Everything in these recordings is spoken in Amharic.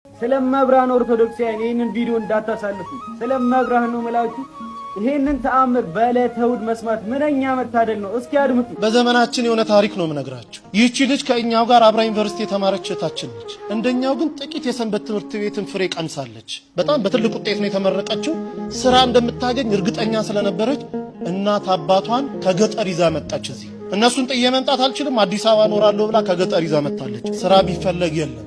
ስለ እመብርሃን ኦርቶዶክሳውያን ይህንን ቪዲዮ እንዳታሳልፉ። ስለ እመብርሃን ነው የምላችሁ። ይህንን ተአምር በዕለተ እሑድ መስማት ምንኛ መታደል ነው። እስኪ አድምጡ። በዘመናችን የሆነ ታሪክ ነው የምነግራችሁ። ይህቺ ልጅ ከእኛው ጋር አብራ ዩኒቨርሲቲ የተማረች እህታችን ነች። እንደኛው ግን ጥቂት የሰንበት ትምህርት ቤትን ፍሬ ቀምሳለች። በጣም በትልቅ ውጤት ነው የተመረቀችው። ስራ እንደምታገኝ እርግጠኛ ስለነበረች እናት አባቷን ከገጠር ይዛ መጣች። እዚህ እነሱን ጥዬ መምጣት አልችልም፣ አዲስ አበባ እኖራለሁ ብላ ከገጠር ይዛ መጣለች። ስራ ቢፈለግ የለም።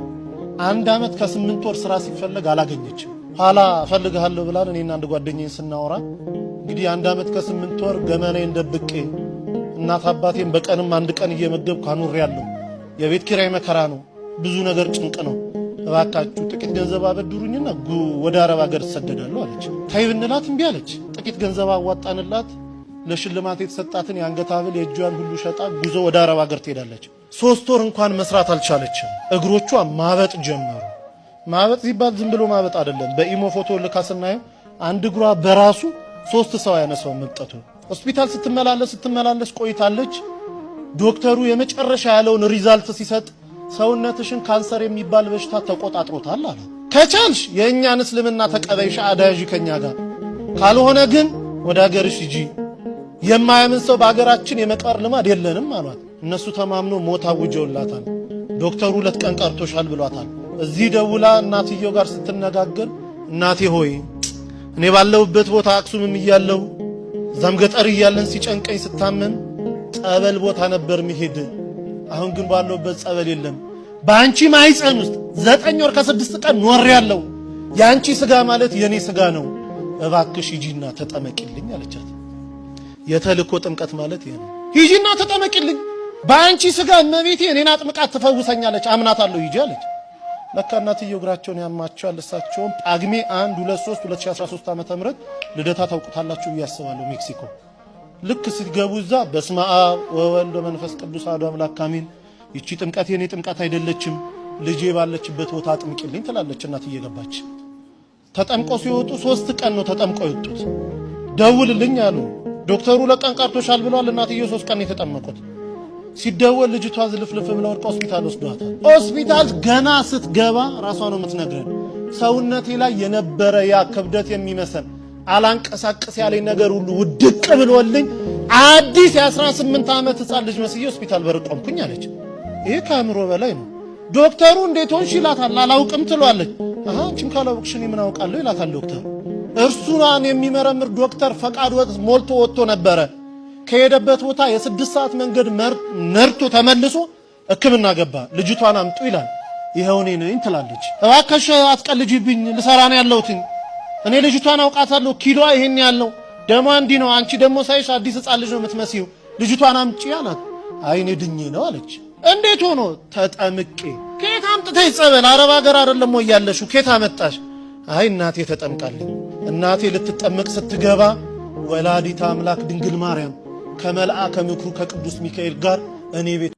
1 ዓመት ከ8 ወር ስራ ሲፈለግ አላገኘችም። ኋላ እፈልግሃለሁ ብላን እኔና አንድ ጓደኛዬን ስናወራ፣ እንግዲህ 1 ዓመት ከ8 ወር ገመናዬን ደብቄ እናት አባቴን በቀንም አንድ ቀን እየመገብኩ አኑሬያለሁ። የቤት ኪራይ መከራ ነው፣ ብዙ ነገር ጭንቅ ነው። እባካችሁ ጥቂት ገንዘብ አበድሩኝና ወደ አረብ ሀገር እሰደዳለሁ አለች። ተይ ብንላት እምቢ አለች። ጥቂት ገንዘብ አዋጣንላት። ለሽልማት የተሰጣትን የአንገት ሐብል፣ የእጇን ሁሉ ሸጣ ጉዞ ወደ አረብ ሀገር ትሄዳለች። 3 ወር እንኳን መስራት አልቻለችም። እግሮቿ ማበጥ ጀመሩ። ማበጥ ሲባል ዝም ብሎ ማበጥ አይደለም። በኢሞ ፎቶ ልካ ስናየው አንድ እግሯ በራሱ ሶስት ሰው ያነሳው መብጠቱ። ሆስፒታል ስትመላለስ ስትመላለስ ቆይታለች። ዶክተሩ የመጨረሻ ያለውን result ሲሰጥ ሰውነትሽን ካንሰር የሚባል በሽታ ተቆጣጥሮታል አለ። ከቻልሽ የእኛን እስልምና ተቀበይ፣ ሻሃዳ ያዢ ከኛ ጋር፣ ካልሆነ ግን ወደ ሀገርሽ ሂጂ። የማያምን ሰው በሀገራችን የመቅበር ልማድ የለንም አሏት። እነሱ ተማምኖ ሞት አውጀውላታል። ዶክተሩ 2 ቀን ቀርቶሻል ብሏታል። እዚህ ደውላ እናትየው ጋር ስትነጋገር፣ እናቴ ሆይ፣ እኔ ባለሁበት ቦታ አክሱምም እያለሁ እዛም ገጠር እያለን ሲጨንቀኝ ስታመም ጸበል ቦታ ነበር መሄድ። አሁን ግን ባለሁበት ጸበል የለም። በአንቺ ማህፀን ውስጥ 9 ወር ከ6 ቀን ኖሬያለሁ። የአንቺ ስጋ ማለት የኔ ስጋ ነው። እባክሽ ሂጂና ተጠመቂልኝ አለቻት። የተልእኮ ጥምቀት ማለት ይሄ ነው። ሂጂና ተጠመቂልኝ፣ በአንቺ ስጋ እመቤቴ እኔን አጥምቃት ትፈውሰኛለች፣ አምናታለሁ፣ ሂጂ አለች። ለካ እናትየው እግራቸውን ያማቸዋል። እሳቸውም ጳጉሜ 1 2 3 2013 ዓ.ም. ልደታ ታውቁታላችሁ ብዬ አስባለሁ። ሜክሲኮ ልክ ሲገቡ እዛ በስመ አብ ወወልድ ወመንፈስ ቅዱስ አሐዱ አምላክ አሜን። ይቺ ጥምቀት የኔ ጥምቀት አይደለችም፣ ልጄ ባለችበት ቦታ አጥምቂልኝ ትላለች እናት እየገባች። ተጠምቀው ሲወጡ 3 ቀን ነው ተጠምቀው የወጡት። ደውልልኝ አሉ። ዶክተሩ 2 ቀን ቀርቶሻል ብለዋል። እናትየው 3 ቀን የተጠመቁት። ሲደወል ልጅቷ ዝልፍልፍ ብላ ወድቃ ሆስፒታል ወስዷታል። ሆስፒታል ገና ስትገባ ራሷ ነው የምትነግረን። ሰውነቴ ላይ የነበረ ያ ክብደት የሚመስል አላንቀሳቀስ ያለኝ ነገር ሁሉ ውድቅ ብሎልኝ አዲስ የ18 ዓመት ህፃን ልጅ መስዬ ሆስፒታል በር ቆምኩኝ አለች። ይሄ ከአእምሮ በላይ ነው። ዶክተሩ እንዴት ሆንሽ ይላታል። አላውቅም ትሏለች። አሃ፣ አንቺም ካላወቅሽ እኔ ምን አውቃለሁ ይላታል ዶክተሩ። እርሱን የሚመረምር ዶክተር ፈቃድ ሞልቶ ወጥቶ ነበረ። ከሄደበት ቦታ የ6 ሰዓት መንገድ ነርቶ ተመልሶ ሕክምና ገባ። ልጅቷን አምጡ ይላል። ይኸው እኔ ነኝ ትላለች። እባክሽ አትቀልጂብኝ፣ ልሰራ ነው ያለሁትኝ። እኔ ልጅቷን አውቃታለሁ። ኪሎዋ ይሄን ያለው፣ ደሟ እንዲህ ነው። አንቺ ደግሞ ሳይሽ አዲስ ሕፃን ልጅ ነው የምትመስዪው። ልጅቷን አምጪ አላት። አይ፣ እኔ ድኜ ነው አለች። እንዴት ሆኖ? ተጠምቄ። ከየት አምጥተሽ ጸበል? አረብ ሀገር አይደለም ወይ ያለሽው? ከየት አመጣሽ? አይ፣ እናቴ ተጠምቃልኝ። እናቴ ልትጠመቅ ስትገባ ወላዲተ አምላክ ድንግል ማርያም ከመልአከ ምክሩ ከቅዱስ ሚካኤል ጋር እኔ ቤት